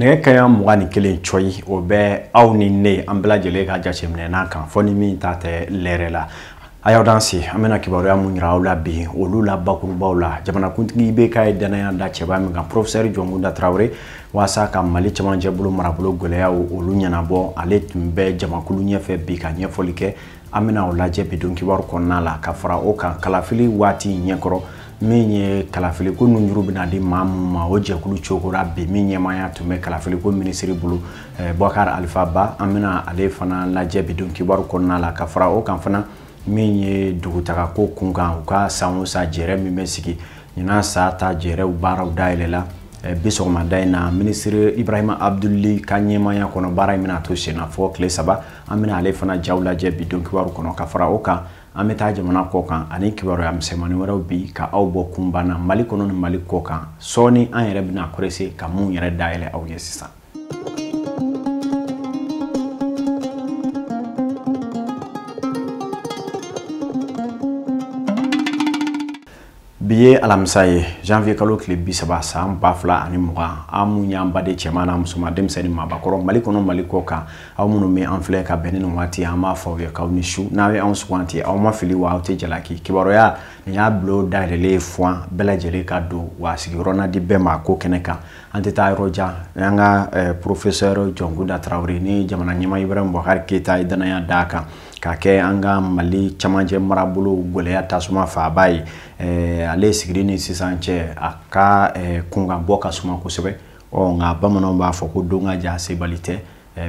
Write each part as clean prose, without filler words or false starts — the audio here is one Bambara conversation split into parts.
Nɛgɛ kanɲɛ 21 cɔyi o bɛ aw ni ne an bɛɛ lajɛlen ka jateminɛ n'a kan fɔ ni min ta tɛ lɛrɛ la. A y'aw danse an bɛna kibaruya mun yira aw la bi olu la bakurubaw la jamanakuntigi IBK ye danaya da cɛba min kan professeur Jɔnkunda Tarawele walasa ka Mali cɛmancɛ bolo marabolo gɛlɛyaw olu ɲɛnabɔ ale tun bɛ jamakulu ɲɛfɛ bi ka ɲɛfɔli kɛ an bɛna o lajɛ bi don kibaru kɔnɔna la ka fara o kan kalafili waati ɲɛkɔrɔ min ye kalafiliko nunjuru bɛna di maa mun ma o jɛkulu cokora bi min ɲɛmaaya tun bɛ kalafiliko minisiri bolo Boubacar Alpha Ba an bɛna ale fana lajɛ bi don kibaru kɔnɔna la ka fara o kan fana min ye dugutagako kun kan u ka san o san jɛrɛ min bɛ sigi ɲinan sa ta jɛrɛw baaraw dayɛlɛla bi sɔgɔmada in na minisiri Ibrahima Abduli ka ɲɛmaaya kɔnɔ baara in bɛna to senna fɔ tile 3 an bɛna ale fana jaw lajɛ bi don kibaru kɔnɔ ka fara o kan an bɛ taa jamana kɔ kan ani kibaruya misɛnmanin wɛrɛw bi ka aw bɔ kunba na Mali kɔnɔ ni Mali kɔ kan sɔɔni an yɛrɛ bɛna pressé ka mun yɛrɛ dayɛlɛ aw ye sisan. Bi ye alamisa ye janvier kalo tile 30 san 2020 an mun y'an baden cɛman n'a musoman denmisɛnnin maabakɔrɔ Mali kɔnɔ Mali kɔ kan aw minnu bɛ an filɛ ka bɛn ni nin waati an b'a fɔ aw ye k'aw ni su n'aw ye anw suganti aw ma fili wa aw tɛ jalaki kibaruya nin y'a bulon dayɛlɛlen ye fuwan bɛɛ lajɛlen ka don wa sigiyɔrɔ na di bɛɛ ma ko kɛnɛ kan an tɛ taa yɔrɔ jan an ka professeur Jɔnkunda Tarawele ni jamana ɲɛmaa Ibrahim Boubacar Keita ye danaya d'a kan ka kɛ an ka Mali cɛmancɛ marabolo gɛlɛya tasuma faaba ye ale sigili ni sisan cɛ a ka kunkanbɔ ka suma kosɛbɛ ɔ nka bamananw b'a fɔ ko don ka jan sebali tɛ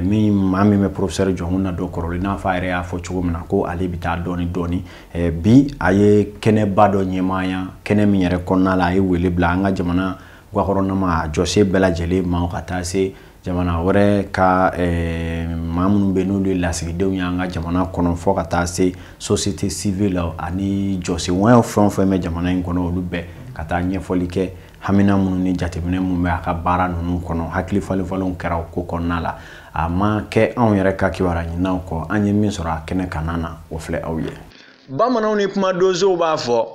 min maa min bɛ professeur Jɔnkunda dɔ kɔrɔlen n'a fɔ a yɛrɛ y'a fɔ cogo min na ko ale bɛ taa dɔɔni dɔɔni bi a ye kɛnɛba dɔ ɲɛmaaya kɛnɛ min yɛrɛ kɔnɔna la a ye wele bila an ka jamana gakɔrɔnama a jɔsen bɛɛ lajɛlen ma ka taa se jamana wɛrɛ ka maa minnu bɛ n'olu ye lasigidenw ye an ka jamana kɔnɔ fɔ ka taa se société civile ani jɔsen wɛrɛ fɛn o fɛn bɛ jamana in kɔnɔ olu bɛɛ ka taa ɲɛfɔli kɛ hamina minnu ni jateminɛ minnu bɛ a ka baara ninnu kɔnɔ hakili falenfalenw kɛra o ko kɔnɔna la a ma kɛ anw yɛrɛ ka kibaruya ɲininaw kɔ an ye min sɔrɔ a kɛnɛ kanna na o filɛ aw ye. Bamananw ni kumadonsow b'a fɔ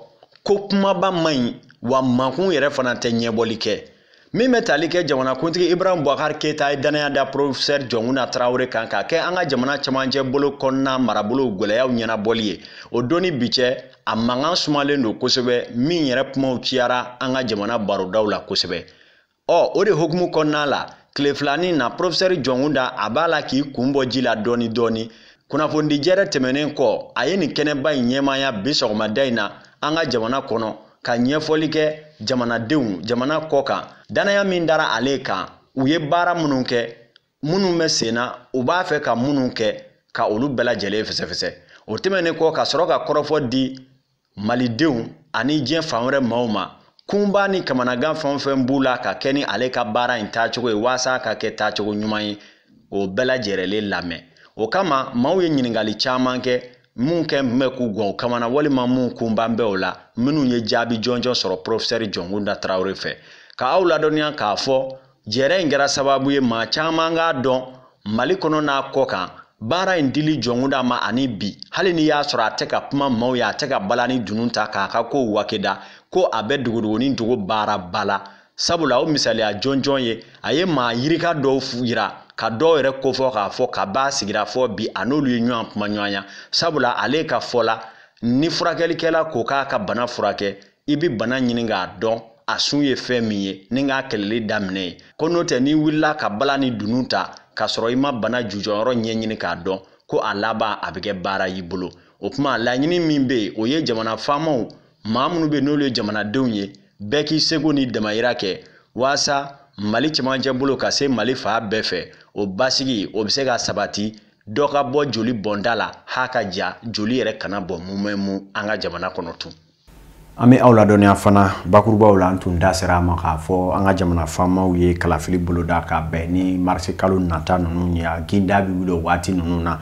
ko kumaba man ɲi wa mankun yɛrɛ fana tɛ ɲɛbɔli kɛ. Min bɛ tali kɛ jamanakuntigi Ibrahim Boubacar Keita ye danaya da professeur Jɔnkunda Tarawele kan k'a kɛ an ka jamana cɛmancɛ bolo kɔnɔna marabolow gɛlɛyaw ɲɛnabɔli ye o don ni bi cɛ a mankan sumalen don kosɛbɛ min yɛrɛ kumaw ciyara an ka jamana barodaw la kosɛbɛ ɔ o de hukumu kɔnɔna la tile filanin na professeur Jɔnkunda a b'a la k'i kun bɔ ji la dɔɔni dɔɔni kunnafonidi jɛrɛ tɛmɛnen kɔ a ye nin kɛnɛba in ɲɛmaaya bi sɔgɔmada in na an ka jamana kɔnɔ ka ɲɛfɔli kɛ jamanadenw jamana kɔ kan danaya min dara ale kan u ye baara minnu kɛ minnu bɛ sen na u b'a fɛ ka minnu kɛ ka olu bɛɛ lajɛlen fɛsɛfɛsɛ o tɛmɛnen kɔ ka sɔrɔ ka kɔrɔfɔ di malidenw ani diɲɛ fan wɛrɛ maaw ma kunba ni kamanagan fɛn o fɛn b'u la ka kɛ ni ale ka baara in taacogo ye walasa ka kɛ taacogo ɲuman ye o bɛɛ lajɛlen lamɛn o kama maaw ye ɲininkali caman kɛ mun kɛ bɛ k'u gɔn o kamana walima mun kunban bɛ o la minnu ye jaabi jɔnjɔn sɔrɔ professeur Jɔnkunda Tarawele fɛ ka aw ladɔnniya k'a fɔ jɛrɛ in kɛra sababu ye maa caman k'a dɔn Mali kɔnɔ n'a kɔ kan baara in dili Jɔnkunda ma ani bi hali n'i y'a sɔrɔ a tɛ ka kuma maaw ye a tɛ ka bala ni dunun ta k'a ka kow wakeda ko a bɛ dogodogonin dogo baaraba la sabula o misaliya jɔnjɔn ye a ye maa yirika dɔw yira ka dɔw yɛrɛ kofɔ k'a fɔ ka b'a sigira fɔ bi a n'olu ye ɲɔgɔn kuma ɲɔgɔnya sabula ale ka fɔ la ni furakɛlikɛla ko k'a ka bana furakɛ i bɛ bana ɲini k'a dɔn a sun ye fɛn min ye ni k'a kɛlɛli daminɛ ye ko n'o tɛ n'i wulila ka bala ni dunun ta k'a sɔrɔ i ma bana jujɔyɔrɔ ɲɛɲini k'a dɔn ko a laban a bɛ kɛ baara y'i bolo o tuma laɲini min bɛ yen o ye jamana faamaw maa minnu bɛ yen n'olu ye jamanadenw ye bɛɛ k'i seko ni damayira kɛ walasa Mali cɛmancɛ bolo ka se Mali fan bɛɛ fɛ o basigi o bɛ se ka sabati dɔ ka bɔ joli bɔnda la ha ka ja joli yɛrɛ kana bɔ mumɛ an ka jamana kɔnɔ tun. An bɛ aw ladɔnniya fana bakurubaw la an tun da sera a ma k'a fɔ an ka jamana faamaw ye kalafili boloda ka bɛn ni marisi kalo nata ninnu ye a ginda bɛ wuli o waati ninnu na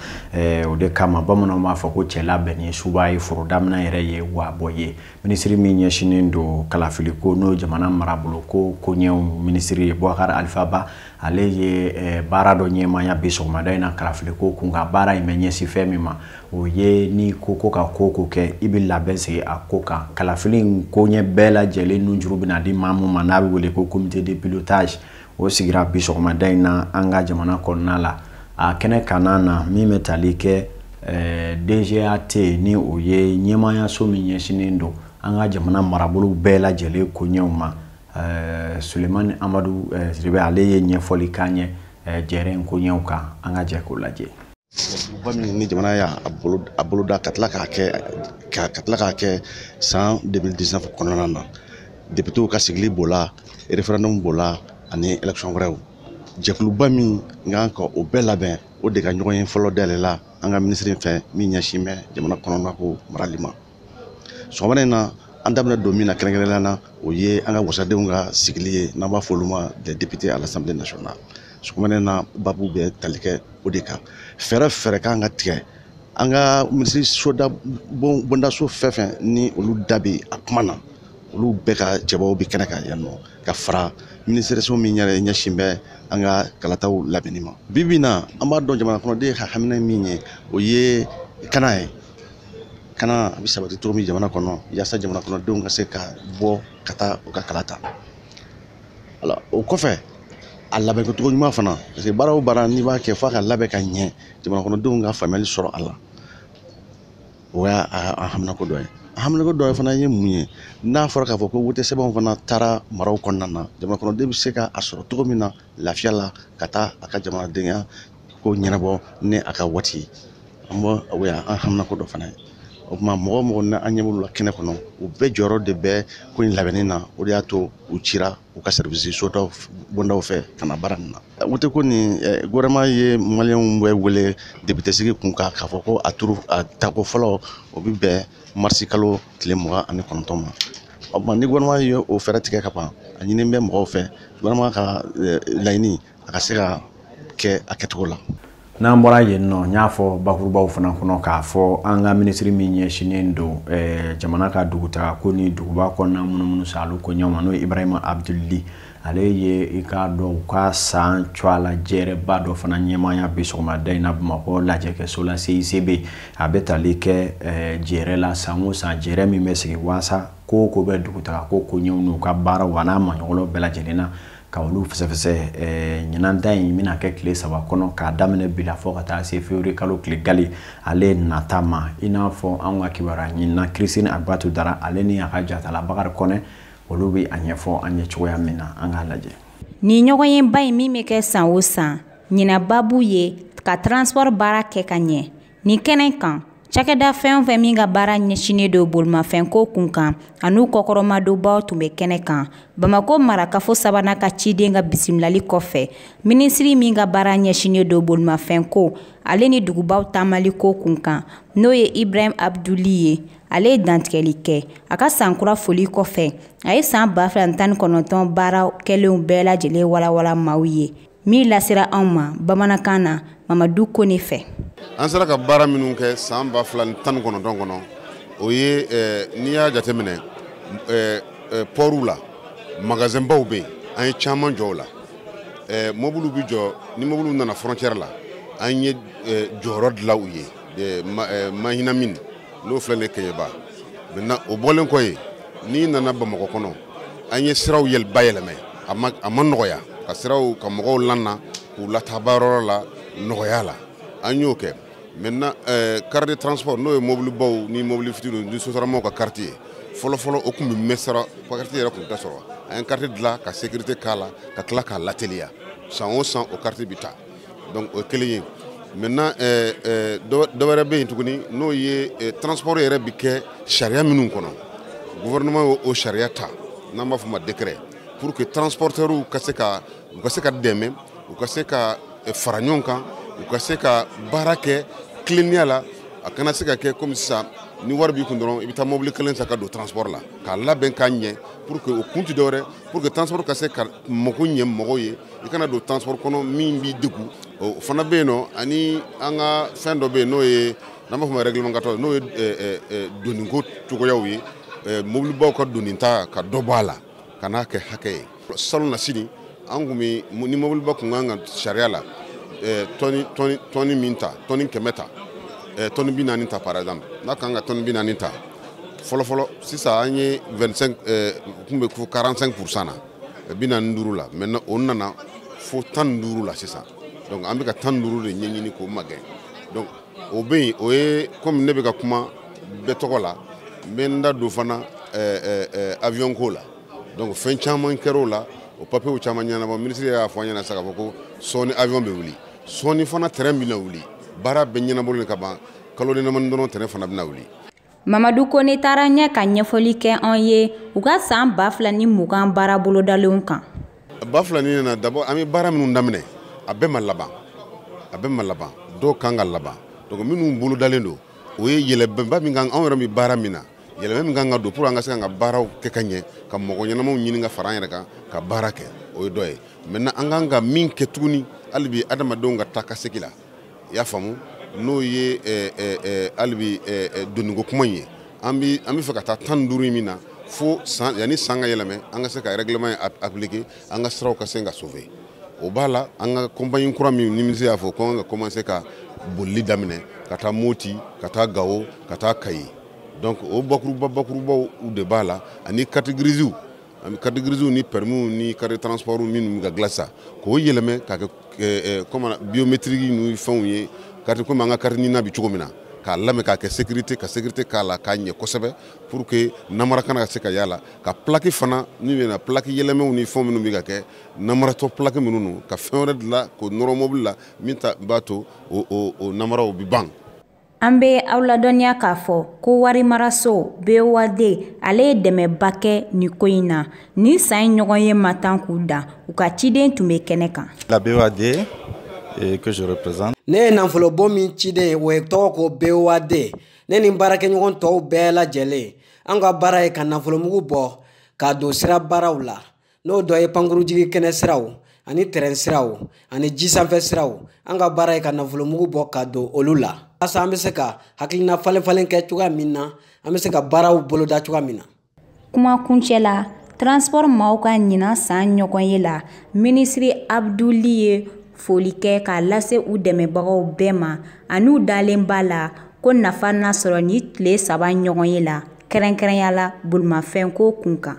o de kama bamananw b'a fɔ ko cɛ labɛnni ye suba ye foro daminɛ yɛrɛ ye wa bɔ ye minisiri min ɲɛsinnen don kalafili ko n'o jamana marabolo ko koɲɛw minisiri ye Boubacar Alpha Ba ale ye baara dɔ ɲɛmaaya bi sɔgɔmada in na kalafili ko kun ka baara in bɛ ɲɛsin fɛn min ma o ye ni ko ka ko kɛ i bɛ labɛn sigi a ko kan kalafili in koɲɛ bɛɛ lajɛlen nujuru bɛna di maa mun ma n'a bɛ wele ko comité de pilotage O sigira bi sɔgɔmada in na an ka jamana kɔnɔna la. A kɛnɛ kanna na min bɛ tali kɛ DGAT, ni o ye ɲɛmaayaso min ɲɛsinnen don an ka jamana marabolo bɛɛ lajɛlen koɲɛw ma, Sulemani Amadu Sidibe, ale ye ɲɛfɔli k'an ye jɛrɛ in koɲɛw kan. An ka jɛ k'o lajɛ. Ba min ni jamana y'a a boloda ka tila k'a kɛ ka tila k'a kɛ san 2019 kɔnɔna na, députéw ka sigili b'o la, référendum b'o la, ani élection wɛrɛw. Jɛkuluba min kan ka o bɛɛ labɛn, o de ka ɲɔgɔn ye fɔlɔ dayɛlɛ la an ka minisiri fɛ min ɲɛsin bɛ jamana kɔnɔna ko marali ma. Sɔgɔmada in na, an da bɛna don min na kɛrɛnkɛrɛnnenya la, o ye an ka wasadenw ka sigili ye, n'an b'a fɔ olu ma des députés à l'Assemblée nationale. Sɔgɔmada in na, babu bɛ tali kɛ o de kan. Fɛɛrɛ fɛɛrɛ kan ka tigɛ an ka minisiri soda bondaso fɛn fɛn ni olu da bɛ a kuma na, olu bɛɛ ka cɛbaw bɛ kɛnɛ kan yan nɔ, ka fara minisiriso min yɛrɛ ɲɛsin bɛ an ka kalataw labɛnni ma. Bi bi in na, an b'a dɔn jamana kɔnɔden ka hamina min ye, o ye kana ye. Kana a bɛ sabati cogo min jamana kɔnɔ, yaasa jamana kɔnɔdenw ka se ka bɔ ka taa u ka kala ta. O kɔfɛ, a labɛncogo ɲuman fana, parce que baara o baara n'i b'a kɛ, f'a ka labɛn ka ɲɛ, jamana kɔnɔdenw ka faamuyali sɔrɔ a la. O y'a a haminako dɔ ye. A haminako dɔ fana ye mun ye? N'a fɔra k'a fɔ ko wote sɛbɛnw fana taara maraw kɔnɔna na, jamana kɔnɔden bɛ se ka a sɔrɔ cogo min na lafiya la, ka taa a ka jamanadenya ko ɲɛnabɔ ni a ka waati ye. An bɔ o y'an haminako dɔ fana ye. O tuma, mɔgɔ o mɔgɔ ni an ɲɛ b'olu la kɛnɛ kɔnɔ, u bɛɛ jɔyɔrɔ de bɛ ko in labɛnni na. O de y'a to u cira u ka service sodaw bondaw fɛ ka na baara nin na. Wote ko nin, gouvernement ye maliyɛnw bɛɛ wele député sigi kun kan k'a fɔ ko a turu a tako fɔlɔ, o bɛ bɛn marisi kalo tile 29 ma. O tuma, ni gouvernement ye o fɛɛrɛ tigɛ ka ban, a ɲini bɛ mɔgɔw fɛ, gouvernement ka laɲini a ka se ka kɛ a kɛcogo la. N'an bɔra yen nɔ, n y'a fɔ bakurubaw fana kɔnɔ k'a fɔ an ka minisiri min ɲɛsinnen don jamana ka dugutaga ko ni duguba kɔnɔna munumunu salo ko ɲɛw ma, n'o ye Ibrahima Abduli, ale ye i k'a dɔn u ka san cɔla jɛrɛba dɔ fana ɲɛmaaya bi sɔgɔmada in na Bamakɔ lajɛkɛso la CICB. A bɛ tali kɛ jɛrɛ la san o san, jɛrɛ min bɛ sigi waasa ko o ko bɛ dugutaga ko koɲɛw n'u ka baaraw a n'a maɲɔgɔnw bɛɛ lajɛlen na, ka olu fɛsɛfɛsɛ. Ɲinan ta in bɛna kɛ tile 3 kɔnɔ, k'a daminɛ bi la fo ka taa se février kalo tile gali ale nata ma. I n'a fɔ anw ka kibaruya ɲinina Christine Agbatu Dara, ale ni a ka jatala Bakari Kɔnɛ, olu bɛ a ɲɛfɔ an ye cogoya min na, an k'a lajɛ. Nin ɲɔgɔnyenba in min bɛ kɛ san o san, ɲinan babu ye ka transport baara kɛ ka ɲɛ. Nin kɛnɛ kan, cakɛda fɛn o fɛn min ka baara ɲɛsinnen don bolimafɛnko kun kan an'u kɔkɔrɔmadonbaw tun bɛ kɛnɛ kan. Bamakɔ marakafo sabanan ka ciden ka bisimilali kɔfɛ, minisiri min ka baara ɲɛsinnen don bolimafɛnko ale ni dugubaw taamaliko kun kan, n'o ye Ibrahim Abduli ye, ale ye dantigɛli kɛ. A ka sankura foli kɔfɛ, a ye san 2019 baara kɛlenw bɛɛ lajɛlen walawala maaw ye, min lasera anw ma bamanankan na Mamadu Kone fɛ. An sera ka baara minnu kɛ san 2019 kɔnɔ, o ye n'i y'a jateminɛ, pɔriw la, magasinbaw bɛ yen, an ye caman jɔ o la. Mobiliw bɛ jɔ, ni mobiliw nana frontière la, an ye jɔyɔrɔ dilan u ye Mahina Mine, n'o filɛ nin ye Keɲeba. Maintenant, o bɔlen kɔ yen, n'i nana Bamakɔ kɔnɔ, an ye siraw bayɛlɛmɛ. A ma nɔgɔya ka siraw ka mɔgɔw lana k'u lataa baarayɔrɔ la nɔgɔya la, an y'o kɛ. Maintenant, carte de transport, n'o ye mobilibaw ni mobili fitininw ni sotaramaw ka carte ye, fɔlɔ fɔlɔ o tun bɛ mɛn sara, carte yɛrɛ tun tɛ sɔrɔ. An ye carte dilan ka sécurité k'a la, ka tila k'a lateliya. San o san, o carte bɛ ta. Donc o ye kelen ye. Maintenant, dɔ wɛrɛ bɛ yen tuguni, n'o ye transport yɛrɛ bɛ kɛ sariya minnu kɔnɔ, gouvernement y'o sariya ta, n'an b'a fɔ o ma décret, pour que transporteurs ka se ka u ka se ka dɛmɛ, u ka se ka fara ɲɔgɔn kan, u ka se ka baara kɛ tilennenya la. A kana se ka kɛ komi sisan, ni wari b'i kun dɔrɔn, i bɛ taa mobili kelen san ka don transport la, k'a labɛn k'a ɲɛ, pour que o kun tɛ dɔwɛrɛ, pour que transport ka se ka mako ɲɛ mɔgɔw ye. I kana don transport kɔnɔ min b'i degun. O fana bɛ yen nɔ. Ani an ka fɛn dɔ bɛ yen, n'o ye n'an b'a fɔ o ma règlement 14, n'o ye doniko cogoyaw ye, mobilibaw ka doni ta ka dɔ bɔ a la ka n'a kɛ hakɛ ye. Salon na sini, an kun bɛ ni mobiliba kun kan ka sariya la tɔni min ta, tɔni 100 ta, tɔni 40 ta par exemple, n'a kan ka tɔni 40 ta fɔlɔ fɔlɔ, sisan an ye 25 kun bɛ fo 45% na, 45 la. Maintenant, o nana fo 15 la sisan. Donc an bɛ ka 15 de ɲɛɲini k'o magɛn. Donc o bɛ yen, o ye komi ne bɛ ka kuma bɛɛ tɔgɔ la, n bɛ n da don fana avion ko la. Donc fɛn caman kɛra o la, o papiyew caman ɲɛnabɔ. Minisiri y'a fɔ an ɲɛna sisan k'a fɔ ko sɔɔni avion bɛ wuli, sɔɔni fana train bɛna wuli. Baara bɛɛ ɲɛnabɔlen ka ban, kalo damadɔ dɔrɔn train fana bɛna wuli. Mamadu Kone taara ɲɛ ka ɲɛfɔli kɛ an ye u ka san 2020 baara bolodalenw kan. 2000 na d'abord, an bɛ baara minnu daminɛ, a bɛɛ ma laban, a bɛɛ ma laban, dɔw kan ka laban. Donc minnu bolodalen don, o ye yɛlɛmaba min kan, anw yɛrɛ bɛ baara min na, yɛlɛma min kan ka don pour an ka se k'an ka baaraw kɛ ka ɲɛ, ka mɔgɔ ɲɛnamaw ɲini ka fara an yɛrɛ kan ka baara kɛ, o ye dɔ ye. Maintenant an kan ka min kɛ tuguni hali bi, adamadenw ka taa ka segin la, i y'a faamu, n'o ye hali bi doniko kuma in ye. An bɛ fɛ ka taa 15 min na, fo san, yanni san ka yɛlɛmɛ, an ka se ka règlement in appliquer, an ka siraw ka se ka sauver. O b'a la, an ka compagnie kura min ni ministre y'a fɔ ko an ka commencer ka bolili daminɛ ka taa Moti, ka taa Gawo, ka taa Kayi. Donc o bakuruba bakurubaw de b'a la, ani carte grise, ani carte grise ni permis ni carte de transport minnu bɛ ka dilan sisan, k'o yɛlɛmɛ k'a kɛ comment, biométrique ni fɛnw ye, carte komi an ka carte NINA bɛ cogo min na, k'a lamɛn k'a kɛ sécurité, ka sécurité k'a la k'a ɲɛ kosɛbɛ pour que namara kana se ka y'a la. Ka plaque fana min bɛ na, plaque yɛlɛmɛw ni fɛn minnu bɛ ka kɛ namaratɔ plaque minnu, ka fɛn wɛrɛ dilan k'o nɔrɔ mobili la min ta b'a to o namaraw bɛ ban. An bɛ aw ladɔnniya k'a fɔ ko warimaraso BOAD, ale ye dɛmɛba kɛ nin ko in na. Nin san in ɲɔgɔn ye ma tan k'u dan, u ka ciden tun bɛ kɛnɛ kan. La BOAD que je représente. Ne ye nafolobon min ciden, o ye tɔgɔ ko BOAD. Ne ni n baarakɛɲɔgɔn tɔw bɛɛ lajɛlen, an ka baara ye ka nafolomugu bɔ k'a don sira baaraw la, n'o dɔ ye pankurujigi kɛnɛ siraw ani tɛrɛn siraw ani ji sanfɛ siraw. An ka baara ye ka nafolomugu bɔ ka don olu la, walasa an bɛ se ka hakilina falen falen kɛ cogoya min na, an bɛ se ka baaraw boloda cogoya min na. Kuma kuncɛ la, transport maaw ka ɲinan san ɲɔgɔn ye la, minisiri Abduli ye foli kɛ k'a lase u dɛmɛbagaw bɛɛ ma, an'u dalen b'a la ko nafa na sɔrɔ ni tile 3 ɲɔgɔn ye la, kɛrɛnkɛrɛnya la bolimafɛnko kun kan.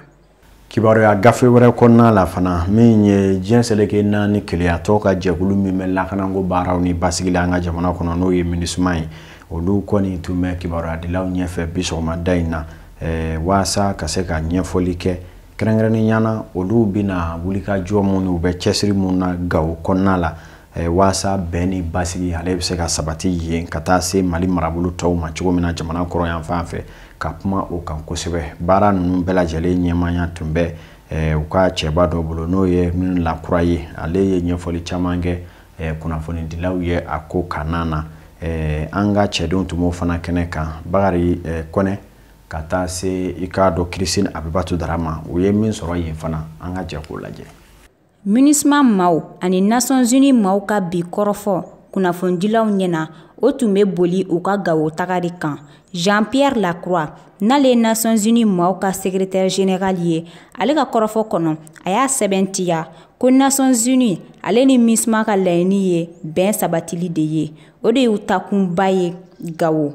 Kibaruya gafe wɛrɛ kɔnɔna la fana, min ye diɲɛ seleke 4 keleyatɔ ka jɛkulu min bɛ lakanako baaraw ni basigi la an ka jamana kɔnɔ, n'o ye MINUSMA ye, olu kɔni tun bɛ kibaruyadilaw ɲɛfɛ bi sɔgɔmada in na, waasa ka se ka ɲɛfɔli kɛ kɛrɛnkɛrɛnnenya na olu bɛna wulikajɔ minnu, u bɛ cɛsiri minnu na Gawo kɔnɔna la, waasa bɛn ni basigi ale bɛ se ka sabati yen ka taa se Mali marabolo tɔw ma cogo min na jamana kɔrɔ yan fan fɛ, ka kuma o kan kosɛbɛ. Baara ninnu bɛɛ lajɛlen ɲɛmaaya tun bɛ u ka cɛba dɔ bolo, n'o ye minnu lakura ye. Ale ye ɲɛfɔli caman kɛ kunnafonidilaw ye a ko kana na. An ka cɛdenw tun b'o fana kɛnɛ kan, Bakari Kɔnɛ ka taa se i k'a dɔn Christine Abibatu Darama, u ye min sɔrɔ yen fana, an ka jɛ k'o lajɛ. MINUSMA maaw ani Nations Unies maaw ka bi kɔrɔfɔ kunnafonidilaw ɲɛna, o tun bɛ boli u ka Gawo taga de kan. Jean-Pierre Lacroix, n'ale ye Nations Unies maaw ka secrétaire général ye, ale ka kɔrɔfɔ kɔnɔ, a y'a sɛbɛntiya ko Nations Unies ale ni MINUSMA ka laɲini ye bɛn sabatili de ye, o de y'u takunba ye Gawo.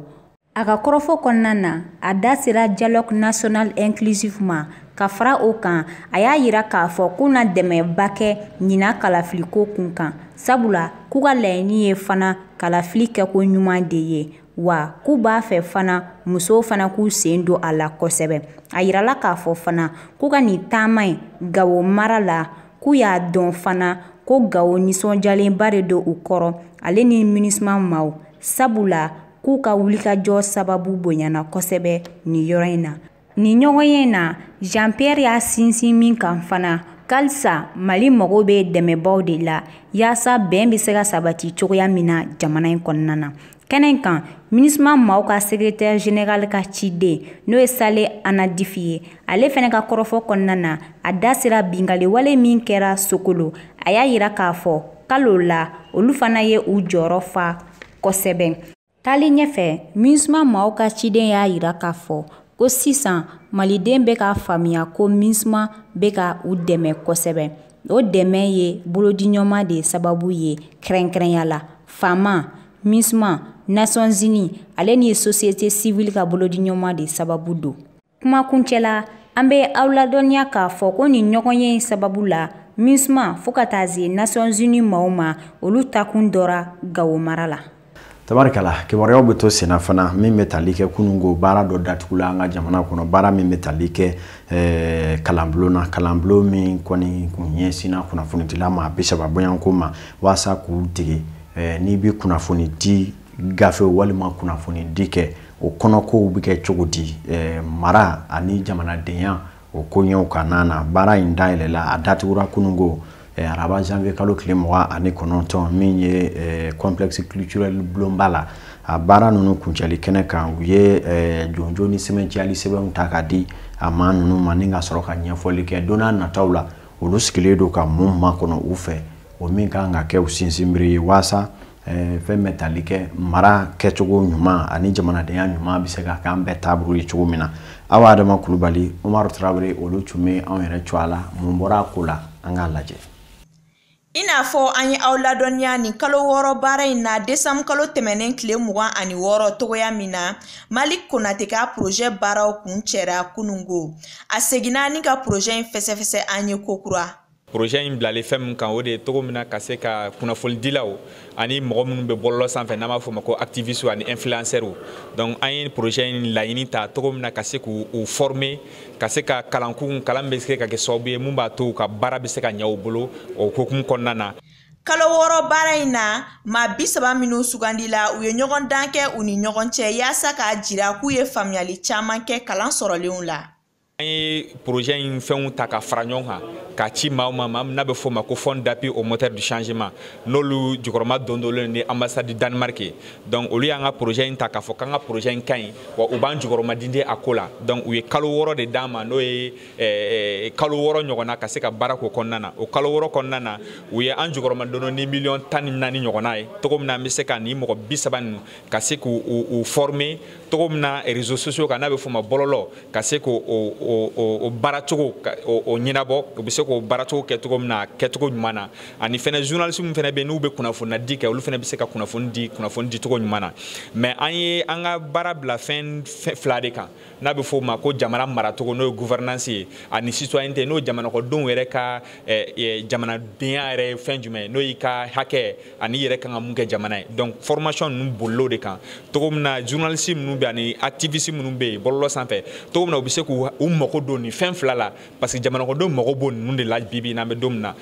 A ka kɔrɔfɔ kɔnɔna na, a da sera dialogue national inclusif ma. Ka fara o kan, a y'a yira k'a fɔ k'u na dɛmɛba kɛ ɲinan kalafiliko kun kan, sabula k'u ka laɲini ye fana kalafili kɛko ɲuman de ye, wa k'u b'a fɛ fana musow fana k'u sen don a la kosɛbɛ. A yirala k'a fɔ fana k'u ka nin taama in Gawo mara la, k'u y'a dɔn fana ko Gawo nisɔndiyalenba de don u kɔrɔ, ale ni MINUSMA maaw, sabula k'u ka wulikajɔ sababu bonyana kosɛbɛ nin yɔrɔ in na. Nin ɲɔgɔnye in na, Jean-Pierre y'a sinsin min kan fana, k'alisa Mali mago bɛ dɛmɛbaw de la yaasa bɛn bɛ se ka sabati cogoya min na jamana in kɔnɔna na. Kɛnɛ in kan, MINUSMA maaw ka secrétaire général ka ciden, n'o ye Sale Anadifi ye, ale fana ka kɔrɔfɔ kɔnɔna na, a da sera binkanni min kɛra Sokolo. A y'a yira k'a fɔ kalo la olu fana ye u jɔyɔrɔ fa kosɛbɛ. Taalen ɲɛfɛ, MINUSMA maaw ka ciden y'a yira k'a fɔ ko sisan maliden bɛ k'a faamuya ko MINUSMA bɛ ka u dɛmɛ kosɛbɛ. O dɛmɛ ye bolodiɲɔgɔnma de sababu ye, kɛrɛnkɛrɛnya la faama, MINUSMA, Nations Unies ale ni société civile ka bolodiɲɔgɔnma de sababu don. Kuma kuncɛ la, an bɛ aw ladɔnniya k'a fɔ ko nin ɲɔgɔnye in sababu la, MINUSMA fo ka taa se Nations Unies maaw ma, olu takun dɔra Gawo mara la. Tabarikala, kibaruyaw bɛ to senna fana min bɛ tali kɛ kununko baara dɔ datugula an ka jamana kɔnɔ, baara min bɛ tali kɛ kalanbulon na, kalanbulon min kɔni kun ɲɛsinna kunnafonidila ma 30 bɔɲɔgɔnko ma, walasa k'u dege n'i bɛ kunnafoni di gafe walima kunnafoni di kɛ, o kɔnɔkow bɛ kɛ cogo di, mara ani jamanadenya o koɲɛw ka na. Baara in dayɛlɛla, a datugura kununko araba janvier kalo tile 29, min ye complexe culturel bulonba la. A baara ninnu kuncɛli kɛnɛ kan, u ye jɔnjɔn ni sɛbɛnciyali sɛbɛnw ta ka di a maa ninnu ma, ni ka sɔrɔ ka ɲɛfɔli kɛ don n'a nataw la olu sigilen don ka mun makɔnɔ u fɛ, o min kan ka kɛ u sinsinbere ye walasa fɛn bɛ tali kɛ mara kɛcogo ɲuman ani jamanadenya ɲuman bɛ se ka k'an bɛɛ taabolo ye cogo min na. Awa Adama Kulubali, Umaru Tarawele, olu tun bɛ anw yɛrɛ cogoya la. Mun bɔra a ko la, an k'a lajɛ. I n'a fɔ an ye aw ladɔnniya nin kalo 6 baara in na, décembre kalo tɛmɛnen tile 26 togoya min na, Mali Konate ka projet baaraw kun cɛra kunungo. A seginna ni ka projet in fɛsɛfɛsɛ an ye kokura. Projet in bilalen fɛn min kan, o de ye cogo min na ka se ka kunnafonidilaw ani mɔgɔ minnu bɛ bɔlɔlɔ sanfɛ, n'an b'a fɔ o ma ko activistes ani influenceurs. Donc an ye projet in laɲini ta cogo min na ka se k'u former, ka se ka kalankun kalan bɛ se ka kɛ sababu ye mun b'a to u ka baara bɛ se ka ɲɛ u bolo o hokumu kɔnɔna na. Kalo 6 baara in na, maa 30 minnu sugandila, u ye ɲɔgɔn dan kɛ u ni ɲɔgɔn cɛ yaasa k'a jira k'u ye faamuyali caman kɛ kalan sɔrɔlenw la. An ye projet in fɛnw ta ka fara ɲɔgɔn kan k'a ci maaw ma, maa min n'a bɛ f'o ma ko Fonds d'appui au moteur du changement, n'olu jukɔrɔma dondolen ni ambassade du Danemark ye. Donc olu y'an ka projet in ta k'a fɔ k'an ka projet in ka ɲi, wa u b'an jukɔrɔma dindi a ko la. Donc u ye kalo 6 de d'an ma, n'o ye kalo 6 ɲɔgɔnna ka se ka baara k'o kɔnɔna na. O kalo 6 kɔnɔna na, u ye an jukɔrɔma dondo ni miliyɔn 14 ɲɔgɔnna ye, cogo min na an bɛ se ka nin mɔgɔ 30 ninnu ka se k'u former cogo min na réseaux sociaux kan, n'a bɛ f'o ma bɔlɔlɔ, ka se k'o o baaracogo o ɲɛnabɔ, u bɛ se k'o baaracogo kɛ cogo min na, kɛcogo ɲuman na. Ani fɛnɛ journaliste min fɛnɛ bɛ yen n'u bɛ kunnafoni di kɛ, olu fɛnɛ bɛ se ka kunnafoni di cogo ɲuman na. Mais an ye an ka baara bila fɛn fila de kan, n'a bɛ f'o ma ko jamana maracogo, n'o ye gouvernance ye, ani citoyenneté, n'o ye jamanakɔdenw yɛrɛ ka jamanadenya yɛrɛ ye fɛn jumɛn ye, n'o y'i ka hakɛ ani i yɛrɛ kan ka mun kɛ jamana ye. Donc formation ninnu bolila o de kan, cogo min na journaliste minnu bɛ ani activiste minnu bɛ yen bɔlɔlɔ sanfɛ, cogo min na u bɛ se k'u mago don nin fɛn fila la, parce que jamanakɔdenw mago b'o ninnu de la bi bi in na, an bɛ don min na.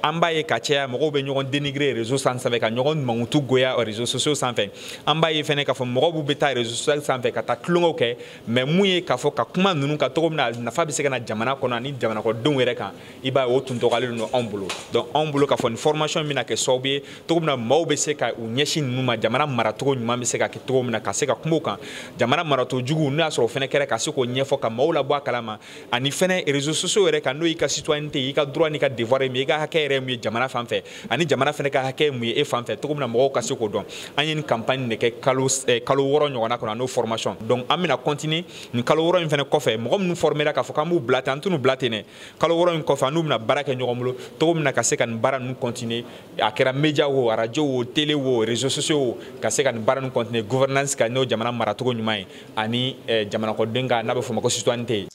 An b'a ye ka caya mɔgɔw bɛ ɲɔgɔn dénigrer réseau sanfɛ, ka ɲɔgɔn mankutu goya réseaux sociaux sanfɛ. An b'a ye fɛnɛ k'a fɔ mɔgɔw bɛ taa réseaux sociaux sanfɛ ka taa tulonkɛw kɛ, mais mun ye k'a fɔ ka kuma ninnu kan cogo min na nafa bɛ se ka na jamana kɔnɔ ani jamanakɔdenw yɛrɛ kan, i b'a ye o tun dɔgɔyalen don anw bolo. Donc anw bolo k'a fɔ nin formation bɛna kɛ sababu ye cogo min na maaw bɛ se ka u ɲɛsin ninnu ma, jamana maracogo ɲuman bɛ se ka kɛ cogo min na, ka se ka kuma o kan, jamana maracogo jugu n'o y'a sɔrɔ o fɛnɛ kɛra, ka se k'o ɲɛfɔ ka maaw labɔ a kalama. Ani fɛnɛ réseaux sociaux yɛrɛ kan, n'o y'i ka citoyenneté, i ka droit n'i ka devoir ye min ye, i ka hakɛ yɛrɛ mun ye jamana fan fɛ, ani jamana fɛnɛ ka hakɛ mun ye e fan fɛ, cogo min na mɔgɔw ka se k'o dɔn. An ye nin campagne de kɛ kalo 6 ɲɔgɔnna kɔnɔ, n'o formation. Donc an bɛna continuer nin kalo 6 in fɛnɛ kɔfɛ, mɔgɔ minnu formera k'a fɔ k'an b'u bila ten, an t'u bila ten dɛ. Kalo 6 in kɔfɛ, an n'u bɛna baara kɛ ɲɔgɔn bolo cogo min na ka se ka nin baara ninnu continuer, a kɛra média o, radio o, télé o, réseaux sociaux o, ka se ka nin baara ninnu continuer gouvernance kan, n'o jamana maracogo ɲuman ye, ani jamanakɔden ka, n'a bɛ f'o ma ko citoyenneté.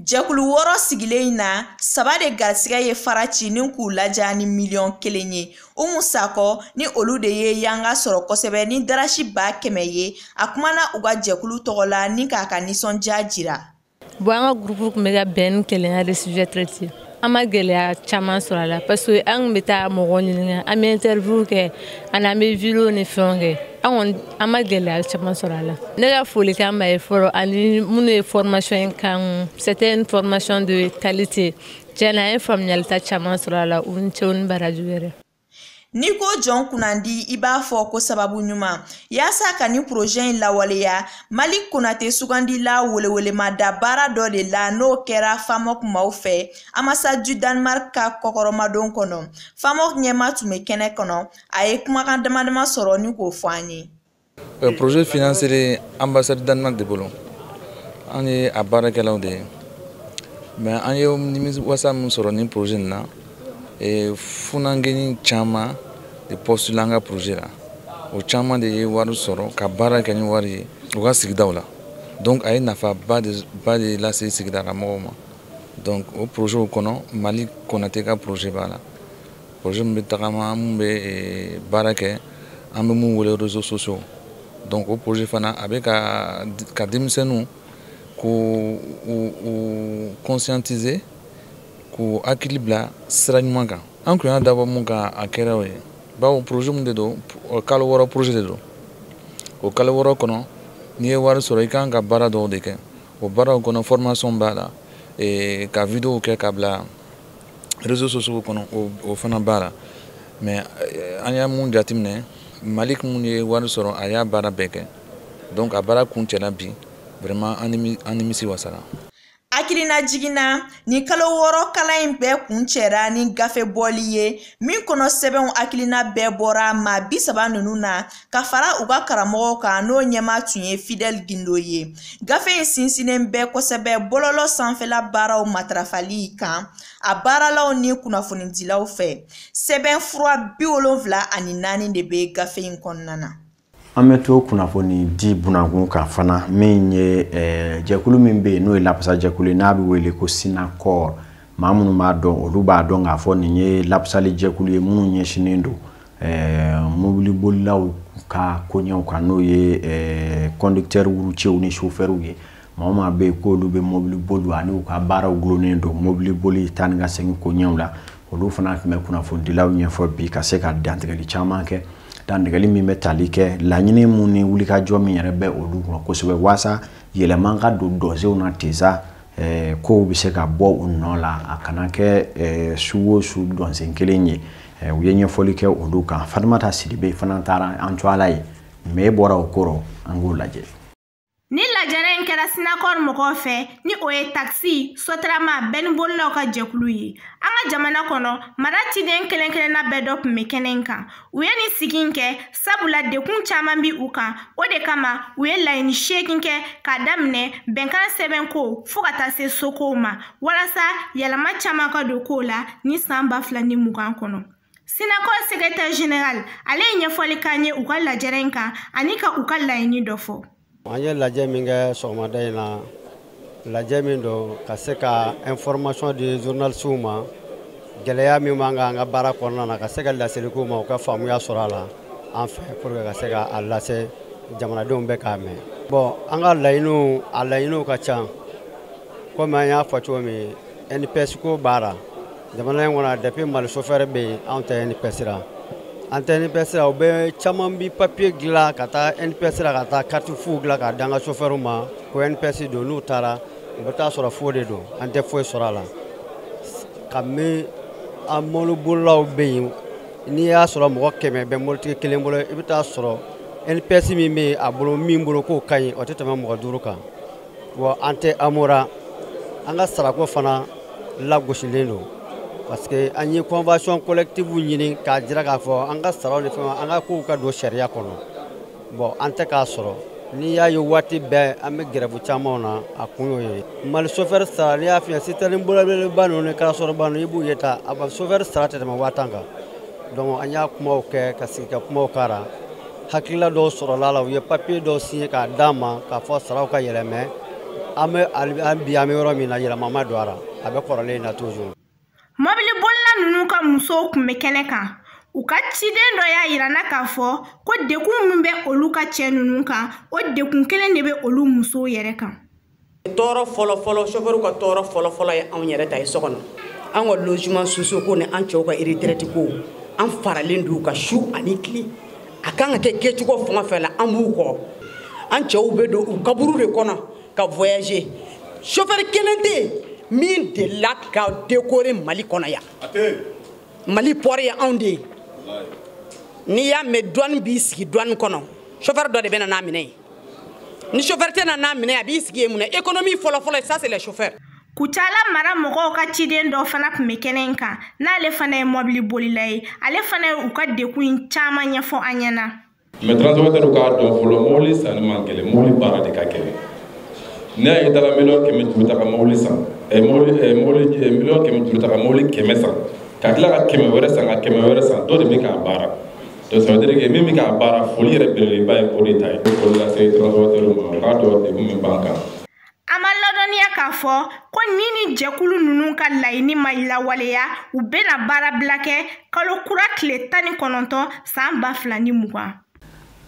Jɛkulu 6 sigilen in na, 3 de garisɛgɛ ye fara ci ni k'u laja ni miliyɔn 1 ye. Umu Sakɔ ni olu de ye yanga sɔrɔ kosɛbɛ ni darasi 100 000 ye, a kumana u ka jɛkulu tɔgɔ la ni k'a ka nisɔndiya jira. Bon, an ka groupe tun bɛ ka bɛn ni kelenya de sujet traité. An ma gɛlɛya caman sɔrɔ a la, parce que an tun bɛ taa mɔgɔw ɲininka, an bɛ interview kɛ, ani an bɛ vidéo ni fɛnw kɛ. An kɔni an ma gɛlɛya caman sɔrɔ a la. Ne ka folikan b'a ye fɔlɔ, ani minnu ye formation in kan, c'était une formation de qualité. Tiɲɛna, an ye faamuyalita caman sɔrɔ a la, u ni ce, u ni baraji yɛrɛ. N'i ko jɔn kunnandi, i b'a fɔ ko sababu ɲuman yaasa ka nin projet in lawaleya. Mali Konate sugandila welewelemada baara dɔ de la, n'o kɛra FAMOC maaw fɛ ambassade du Danemark ka kɔkɔrɔmadon kɔnɔ. FAMOC ɲɛmaa tun bɛ kɛnɛ kɔnɔ, a ye kumakan dama dama sɔrɔ ni k'o fɔ an ye. Projet financé ambassade du Danemark de bolo, an ye a baarakɛlaw de ye, mais an ye nimisiwasa min sɔrɔ nin projet nin na, funankɛnin caman de postule an ka projet la, o caman de ye wari sɔrɔ ka baara kɛ ni wari ye u ka sigidaw la. Donc a ye nafa ba de lase sigidala mɔgɔw ma. Donc o projet kɔnɔ, Mali Konate ka projet b'a la, projet min bɛ tagama, mun bɛ baara kɛ, an bɛ mun wele réseaux sociaux. Donc o projet fana a bɛ ka denmisɛnninw k'u u conscientiser, k'u hakili bila sira ɲuman kan. An kun y'a dabɔ mun kan, a kɛra o ye, bawo projet min de don, kalo 6 projet de don. O kalo 6 kɔnɔ, n'i ye wari sɔrɔ, i kan ka baara dɔw de kɛ. O baaraw kɔnɔ, formation b'a la, ka vidéo kɛ ka bila réseaux sociaux kɔnɔ, o fana b'a la. Mais an y'a mun jateminɛ, Malik mun ye wari sɔrɔ, a y'a baara bɛɛ kɛ. Donc a baara kuncɛla bi, vraiment an nimisi wasara. Hakilina jiginna, ni kalo 6 kalan in bɛɛ kuncɛra ni gafe bɔli ye min kɔnɔ, sɛbɛnw hakilina bɛɛ bɔra maa 30 ninnu na ka fara u ka karamɔgɔw kan, n'o ɲɛmaa tun ye Fidèle Gindo ye. Gafe in sinsinnen bɛ kosɛbɛ bɔlɔlɔ sanfɛla baaraw matarafali kan a baaralaw ni kunnafonidilaw fɛ. Sɛbɛn fura 74 de bɛ gafe in kɔnɔna na. An bɛ to kunnafoni di bunakun kan fana, min ye jɛkulu min bɛ yen n'o ye lapasa jɛkulu ye, n'a bɛ wele ko Sinakɔr. Maa minnu b'a dɔn, olu b'a dɔn k'a fɔ nin ye lapasali jɛkulu ye minnu ɲɛsinnen don mobilibolilaw ka koɲɛw kan, n'o ye conducteur routier ni chauffeur ye. Maa o maa bɛ yen k'olu bɛ mobili boli ani u ka baaraw gulonnen don mobili boli taa ni ka segin koɲɛw la, olu fana tun bɛ kunnafonidilaw ɲɛfɔ bi ka se ka dantigɛli caman kɛ, dantigɛli min bɛ tali kɛ laɲini mun ni wulikajɔ min yɛrɛ bɛ olu kɔnɔ kosɛbɛ, waasa yɛlɛma ka don dɔnsew na teza, kow bɛ se ka bɔ u nɔ la, a kana kɛ su o su dɔnsen kelen ye. U ye ɲɛfɔli kɛ olu kan. Fatumata Sidibe fana taara an to ala ye, mais e bɔra o kɔrɔ, an k'o lajɛ. Ni lajɛrɛ in kɛra Sinakɔr mɔgɔw fɛ, ni o ye takisi, Sotrama, bɛɛ ni bolilaw ka jɛkulu ye. An ka jamana kɔnɔ, mara ciden kelen kelenna bɛɛ dɔ tun bɛ kɛnɛ in kan. U ye nin sigi in kɛ sabula dekun caman bi u kan. O de kama u ye laɲini 8 kɛ k'a daminɛ bɛnkan sɛbɛn ko fo ka taa se sokow ma, walasa yɛlɛma caman ka don kow la ni san 2020 kɔnɔ. Sinakɔr secrétaire général, ale ye ɲɛfɔli k'an ye u ka lajɛrɛ in kan ani ka u ka laɲini dɔ fɔ. An ye lajɛ min kɛ sɔgɔmada in na, lajɛ min don ka se ka information di journalistes ma, gɛlɛya min b'an kan an ka baara kɔnɔna na, ka se ka laseli k'u ma, u ka faamuya sɔrɔ a la an fɛ, pour que ka se ka a lase jamanadenw bɛɛ k'a mɛn. Bon, an ka laɲiniw, a laɲiniw ka ca. Komi an y'a fɔ cogo min, NPS ko baara jamana in kɔnɔ, depuis Mali chauffeur bɛ yen, anw tɛ NPS la. An tɛ NPS la, u bɛ caman bi papier dilan ka taa NPS la, ka taa carte fu dilan k'a di an ka chauffeur ma ko NPS don. N'u taara, u bɛ taa sɔrɔ fo de don, an tɛ foyi sɔrɔ a la. Kabini an mɔbilibolilaw bɛ yen, n'i y'a sɔrɔ mɔgɔ 100 bɛ mobilitigi kelen bolo, i bɛ taa sɔrɔ NPS min bɛ a bolo, min bolo k'o ka ɲi, o tɛ tɛmɛ mɔgɔ 5 kan. Wa an tɛ amora, an ka sarako fana lagosilen don, parce que an ye convention collective ɲini k'a jira k'a fɔ an ka saraw ni fɛnw, an ka kow ka don sariya kɔnɔ. Bon, an tɛ k'a sɔrɔ. N'i y'a ye waati bɛɛ an bɛ grève camanw na, a kun y'o ye. Mali chauffeur sara, n'i y'a f'i ɲɛna, citerne belebeleba ninnu ni karasɔrɔba ninnu, i b'u ye ta, a chauffeur sara tɛ tɛmɛ 10,000 kan. Donc an y'a kumaw kɛ ka sigi ka kumaw k'a la, hakilila dɔw sɔrɔla la, u ye papier dɔw signé k'a d'an ma k'a fɔ saraw ka yɛlɛmɛ. An bɛ bi, an bɛ yɔrɔ min na, yɛlɛma ma don a la, a bɛ kɔrɔlen in na toujours. Mɔbili bolila ninnu ka musow tun bɛ kɛnɛ kan. U ka ciden dɔ y'a yira n na k'a fɔ ko dekun min bɛ olu ka cɛ ninnu kan, o dekun kelen de bɛ olu musow yɛrɛ kan. Tɔɔrɔ fɔlɔ-fɔlɔ, chauffeur ka tɔɔrɔ fɔlɔ-fɔlɔ ye anw yɛrɛ ta ye so kɔnɔ. An ka logement sociaux ko ni an cɛw ka retraite ko, an faralen d'u ka su ani tile. A kan ka kɛ kɛcogo fɛn o fɛn la, an b'u kɔ. An cɛw bɛ don u kaburu de kɔnɔ ka voyager. Chauffeur kelen tɛ yen min delila ka décorer Mali kɔnɔ yan. Mali port ye anw de ye. N'i y'a mɛn douane b'i sigi douane kɔnɔ, chauffeur dɔ de bɛ na n'a minɛ ye. Ni chauffeur tɛ na n'a minɛ, a b'i sigi yen mun na? Économie fɔlɔ-fɔlɔ, ça c'est les chauffeurs. Kucala mara mɔgɔw ka ciden dɔ fana tun bɛ kɛnɛ in kan, n'ale fana ye mɔbili bolila ye. Ale fana ye u ka dekun in caman ɲɛfɔ an ɲɛna. Mais transporteur k'a dɔn fɔlɔ, mobili sanni man gɛlɛn, mobili baara de ka gɛlɛn. N'a ye taara 500 millions ta ka mobili san, 500 millions ta ka mobili 100 san, ka tila ka 100 wɛrɛ san, ka 100 wɛrɛ san, dɔ de bɛ k'a baara. Donc ça veut dire que min bɛ k'a baara, foli yɛrɛ belebeleba ye o de ta ye. Foli lase transporteur ma, u k'a dɔn degun min b'an kan. An ma ladɔnniya k'a fɔ ko ni jɛkulu ninnu ka laɲini ma lawaleya, u bɛna baarabila kɛ kalo kura tile 19 san 2020.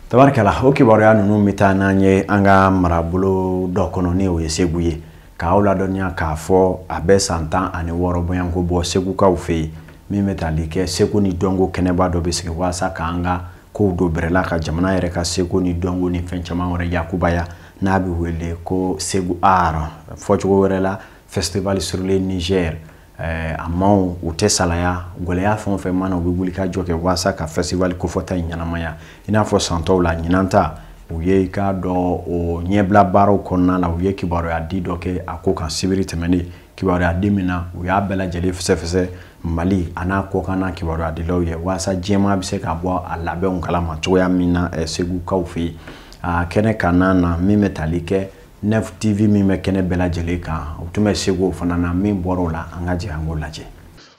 Tabarikala, o kibaruya ninnu bɛ taa n'an ye an ka marabolo dɔ kɔnɔ, ni o ye Segu ye. K'aw ladɔnniya k'a fɔ a bɛ san 16 bɔyanko bɔ Segukaw fɛ yen, min bɛ tali kɛ seko ni dɔnko kɛnɛba dɔ bɛ sigi walasa k'an ka kow don bɛrɛ la, ka jamana yɛrɛ ka seko ni dɔnko ni fɛn caman wɛrɛ yakubaya, n'a bɛ wele ko Segu Art, fɔcogo wɛrɛ la Festival sur le Niger. A maaw u tɛ salaya, gɛlɛya fɛn o fɛn mana, u bɛ wuli ka jɔ kɛ walasa ka festival kofɔta in ɲɛnamaya. I n'a fɔ san tɔw la, ɲinan ta u ye i k'a dɔn o ɲɛbila baaraw kɔnɔna la, u ye kibaruya di dɔ kɛ a ko kan sibiri tɛmɛnen. Kibaruya di min na, u y'a bɛɛ lajɛlen fɛsɛfɛsɛ Mali a n'a kɔkanna kibaruyadilaw ye, walasa diɲɛmaa bɛ se ka bɔ a labɛnw kalama cogoya min na Segukaw fɛ yen. A kɛnɛ kan na min bɛ tali kɛ Nef TV min bɛ kɛnɛ bɛɛ lajɛlen kan, u tun bɛ Segu o fana na. Min bɔra o la, an ka jɛ an k'o lajɛ.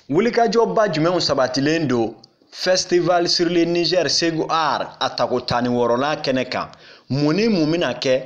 Wulikajɔba jumɛnw sabatilen don Festival sur le Niger Segu Art a tako 16nan kɛnɛ kan? Mun ni mun bɛna kɛ?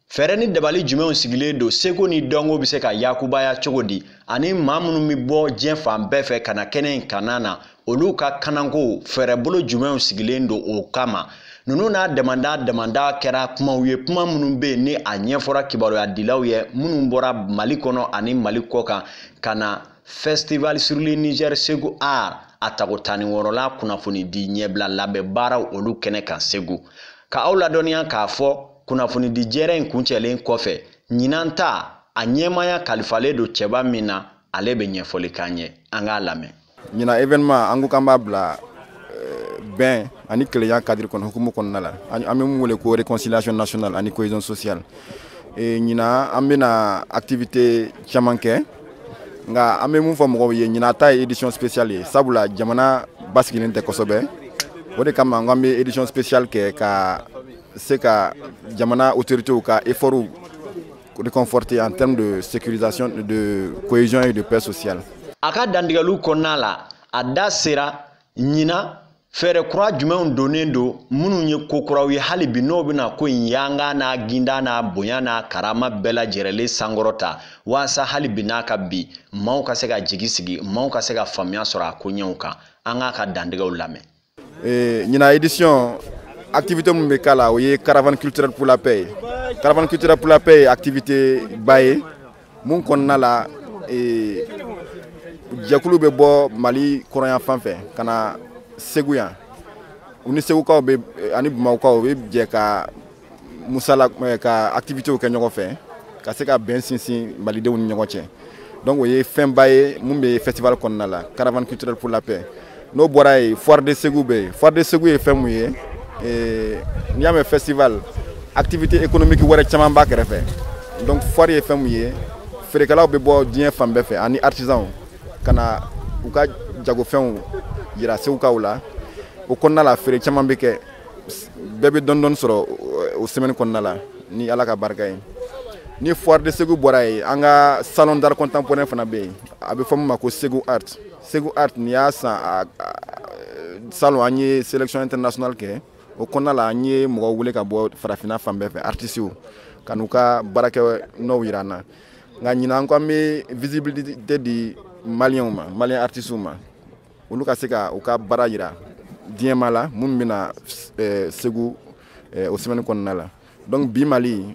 Fɛɛrɛ ni dabali jumɛnw sigilen don? Seko ni dɔnko bɛ se ka yakubaya cogo di? Ani maa minnu bɛ bɔ diɲɛ fan bɛɛ fɛ ka na kɛnɛ in kanna na, olu ka kananko fɛɛrɛbolo jumɛnw sigilen don o kama? Ninnu n'a damanda kɛra kumaw ye, kuma minnu bɛ yen ni a ɲɛfɔra kibaruyadilaw ye minnu bɔra Mali kɔnɔ ani Mali kɔ kan ka na Festival sur le Niger Segu Art a tako 16nan kunnafoni di ɲɛbila labɛn baaraw olu kɛnɛ kan Segu. Ka aw ladɔnniya k'a fɔ kunnafoni di jɛrɛ in kuncɛlen kɔfɛ, ɲinan ta a ɲɛmaaya kalifalen don cɛba min na, ale bɛ ɲɛfɔli k'an ye, an k'a lamɛn. Ɲinan événement, an ko k'an b'a bila bɛn ani kelenya cadre kɔnɔ, hukumu kɔnɔna la, an bɛ mun wele ko réconciliation nationale ani cohésion sociale. Ɲinan an bɛna activité caman kɛ, nka an bɛ mun fɔ mɔgɔw ye, ɲinan ta ye édition spéciale ye, sabula jamana basigilen tɛ kosɛbɛ. O de kama an bɛ édition spéciale kɛ ka se ka jamana autorités ka effort réconforter en termes de sécurisation, de cohésion et de paix sociale. A ka dantigɛliw kɔnɔna la, a da sera ɲinan fɛɛrɛ kura jumɛnw donnen don minnu ye ko kuraw ye hali bi, n'o bɛna ko in yanga n'a ginda n'a bonya n'a karama bɛɛ lajɛlen sankɔrɔta, walasa hali bi n'a ka bi maaw ka se ka jigi sigi, maaw ka se ka faamuya sɔrɔ a koɲɛw kan. An k'a ka dantigɛw lamɛn. Ɲinan édition, activité min bɛ k'a la, o ye caravane culturelle pour la paix ye. Caravane culturelle pour la paix ye activité ba ye mun kɔnɔna la, jɛkulu bɛ bɔ Mali kɔrɔyan fan fɛ ka na Segu yan. U ni Segukaw bɛ ani Bamakɔkaw bɛ jɛ ka musala ka activités kɛ ɲɔgɔn fɛ, ka se ka bɛn sinsin malidenw ni ɲɔgɔn cɛ. Donc o ye fɛnba ye mun bɛ festival kɔnɔna la, caravane culturelle pour la paix. N'o bɔra yen, foire de Segu bɛ yen. Foire de Segu ye fɛn mun ye, n'i y'a mɛn festival, activité économique wɛrɛ caman b'a kɛrɛfɛ. Donc foire ye fɛn mun ye, feerekɛlaw bɛ bɔ diɲɛ fan bɛɛ fɛ ani artisans ka na u ka jagofɛnw yira Segukaw la. O kɔnɔna la, feere caman bɛ kɛ, bɛɛ bɛ dɔɔni dɔɔni sɔrɔ o semaine kɔnɔna la ni Ala ka barika ye. Ni foire de Segu bɔra yen, an ka salon d'art contemporain fana bɛ yen, a bɛ fɔ min ma ko Segu Art. Segu Art nin y'a san salon, an ye sélection internationale kɛ. O kɔnɔna la, an ye mɔgɔw wele ka bɔ farafinna fan bɛɛ fɛ, artistes, ka n'u ka baarakɛ nɔw yira an na. Nka ɲinan an ko an bɛ visibilité di maliyɛnw ma, maliyɛn artistes ma, olu ka se ka u ka baara yira diɲɛma la minnu bɛna Segu o semaine kɔnɔna la. Donc bi Mali,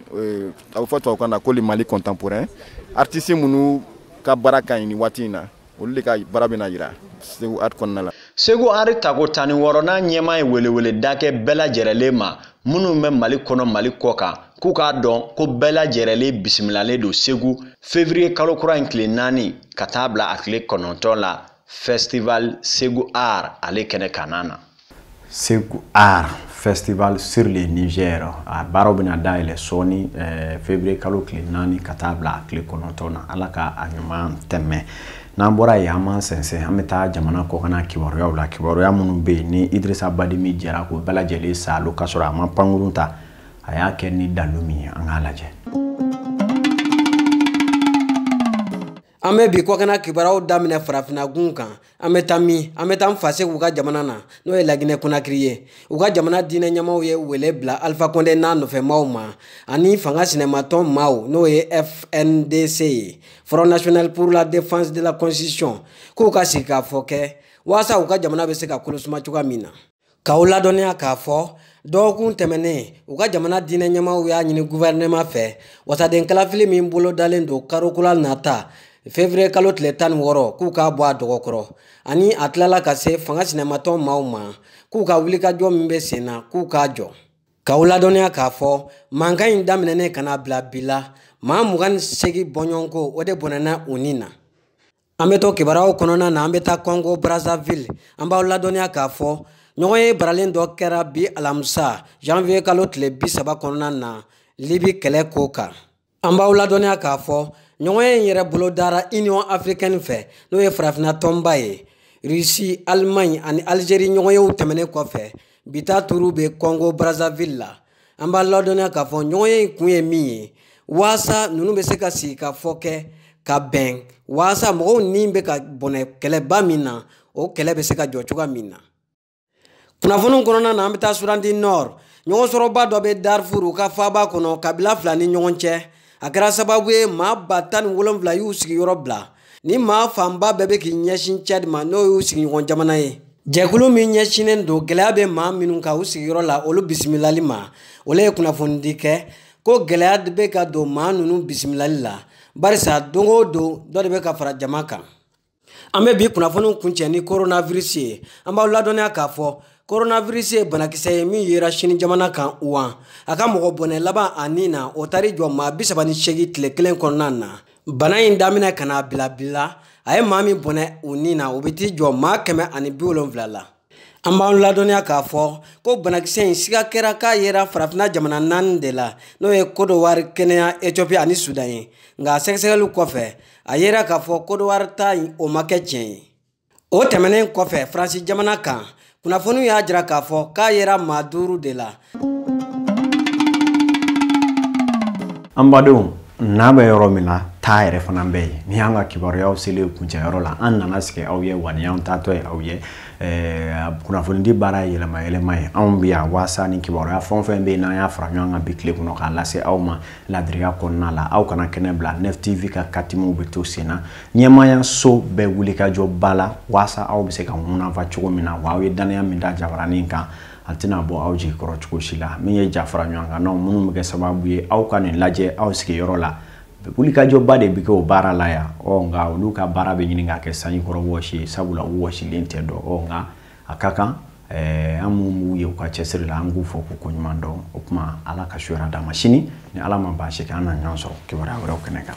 a bɛ fɔ tubabukan na ko le Mali contemporain, artistes minnu ka baara ka ɲi nin waati in na, olu de ka baara bɛna yira Segu Art kɔnɔna la. Segu Art tako 16nan ɲɛmaa ye weleweleda kɛ bɛɛ lajɛlen ma minnu bɛ Mali kɔnɔ, Mali kɔ kan, k'u k'a dɔn ko bɛɛ lajɛlen bisimilalen don Segu février kalo kura in tile 4 ka taa bila a tile 9 la, Festival Segu Art ale kɛnɛ kanna na. Segu Art Festival sur le Niger a baaraw bɛna dayɛlɛ sɔɔni février kalo tile 4 ka taa bila a tile 9 na. Ala ka a ɲuman tɛmɛ. N'an bɔra yen, an b'an sɛnsɛn, an bɛ taa jamana kɔkanna kibaruyaw la, kibaruya minnu bɛ yen ni Idrissa Badimi jɛra k'o bɛɛ lajɛlen salo k'a sɔrɔ a ma pankurun ta, a y'a kɛ ni dalu min ye, an k'a lajɛ. An bɛ bi kɔkana kibaruyaw daminɛ farafinna gun kan. An bɛ taa min? An bɛ taa an fa Segu ka jamana na, n'o ye Laginɛ Konakiri ye. U ka jamana diinɛ ɲɛmaaw ye wele bila Alpha Condé n'a nɔfɛmaw ma ani fanga sinɛmatɔn maaw, n'o ye FNDC ye, Front National pour la Défense de la Constitution, k'u ka sigi k'a fɔ kɛ walasa u ka jamana bɛ se ka kolosuma cogoya min na. K'aw ladɔnniya k'a fɔ dɔgɔkun tɛmɛnen, u ka jamana diinɛ ɲɛmaaw y'a ɲini gouvernement fɛ wasaden kalafili min bolodalen don karo kura nata février kalo tile 16, k'u k'a bɔ a dɔgɔkɔrɔ, ani a tilala ka se fanga sinɛmatɔn maaw ma k'u ka wulikajɔ min bɛ sen na, k'u k'a jɔ. K'aw ladɔnniya k'a fɔ mankan in daminɛnen ka na bila bi la, maa 28 bɔɲɔgɔnko o de bɔnɛna u ni na. An bɛ to kibaruyaw kɔnɔna na, an bɛ taa Congo Brazzaville. An b'aw ladɔnniya k'a fɔ ɲɔgɔn ye baralen dɔ kɛra bi alamisa janvier kalo tile 30 kɔnɔna na Libi kɛlɛ ko kan. An b'aw ladɔnniya k'a fɔ ɲɔgɔn ye yɛrɛ bolo dara Union africaine fɛ, n'o ye farafinna tɔnba ye. Russie, Allemagne ani Algérie ɲɔgɔnyew tɛmɛnen kɔfɛ, bi ta turu bɛ Congo Brazzaville la. An b'a ladɔnniya k'a fɔ ɲɔgɔnye in kun ye min ye, waasa ninnu bɛ se ka sigi ka fɔ kɛ ka bɛn, waasa mɔgɔw ni bɛ ka bɔnɛ kɛlɛba min na, o kɛlɛ bɛ se ka jɔ cogoya min na. Kunnafoniw kɔnɔna na, an bɛ taa Soudan du Nord. Ɲɔgɔnsɔrɔba dɔ bɛ Darfur u ka faaba kɔnɔ, kabila fila ni ɲɔgɔn cɛ. A kɛra sababu ye maa 17,000 y'u sigiyɔrɔ bila. Ni maa fanba bɛɛ bɛ k'i ɲɛsin Tchad ma, n'o y'u sigiɲɔgɔn jamana ye. Jɛkulu min ɲɛsinnen don gɛlɛya bɛ maa minnu kan u sigiyɔrɔ la, olu bisimilali ma, olu ye kunnafonidi kɛ ko gɛlɛya bɛ ka don maa ninnu bisimilali la, barisa don o don dɔ de bɛ ka fara jama kan. An bɛ bi kunnafoniw kuncɛ ni coronavirus ye. An b'aw ladɔnniya k'a fɔ coronavirus ye banakisɛ ye min yera Sini jamana kan Wuhan. A ka mɔgɔ bɔnɛ laban a nin na, o taari jɔ maa 38 tile kelen kɔnɔna na. Bana in daminɛ ka n'a bila bi la, a ye maa min bɔnɛ u nin na, o bɛ t'i jɔ maa 170 la. An b'aw ladɔnniya k'a fɔ ko banakisɛ in siga kɛra k'a yera farafinna jamana 4 de la, n'o ye Côte d'Ivoire, Kenya, Éthiopie ani Soudan ye. Nka sɛgɛsɛgɛliw kɔfɛ, a yera k'a fɔ Côte d'Ivoire ta in, o ma kɛ tiɲɛ ye. O tɛmɛnen kɔfɛ, Faransi jamana kan, kunnafoniw y'a jira k'a fɔ k'a yera maa 5 de la. An badenw, n'a bɛ yɔrɔ min na, taa yɛrɛ fana bɛ yen. Ni y'an ka kibaruyaw selen kuncɛyɔrɔ la, an nana sigi aw ye wa ni y'an taatɔ ye aw ye. Kunnafonidi baara ye yɛlɛma yɛlɛma ye. Anw bɛ yan waasa ni kibaruya fɛn o fɛn bɛ yen n'an y'a fara ɲɔgɔn kan bi tile kɔnɔ k'a lase aw ma ladiriya kɔnɔna la. Aw kana kɛnɛ bila, 9 TV ka katimuw bɛ to sen na. Ɲɛmaayaso bɛ wulikajɔ ba la waasa aw bɛ se ka ŋunafa cogo min na, wa aw ye danaya min da jabaranin kan, a tɛna bɔ aw jigi kɔrɔ cogo si la. Min ye ja fara ɲɔgɔn kan n'aw minnu bɛ kɛ sababu ye aw ka nin lajɛ aw sigiyɔrɔ la, wulikajɔba de bɛ kɛ o baara la yan. Ɔ nka olu ka baara bɛ ɲini ka kɛ sanji kɔrɔ wɔsi ye, sabula u wɔsilen tɛ dɔn. Ɔ nka a ka kan an minnu b'u ye u ka cɛsiri la, an k'u fɔ k'u koɲuman dɔn. O tuma Ala ka su hɛrɛ d'an ma sini ni Ala ma baasi kɛ, an na ɲɔgɔn sɔrɔ kibaruya wɛrɛw kɛnɛ kan.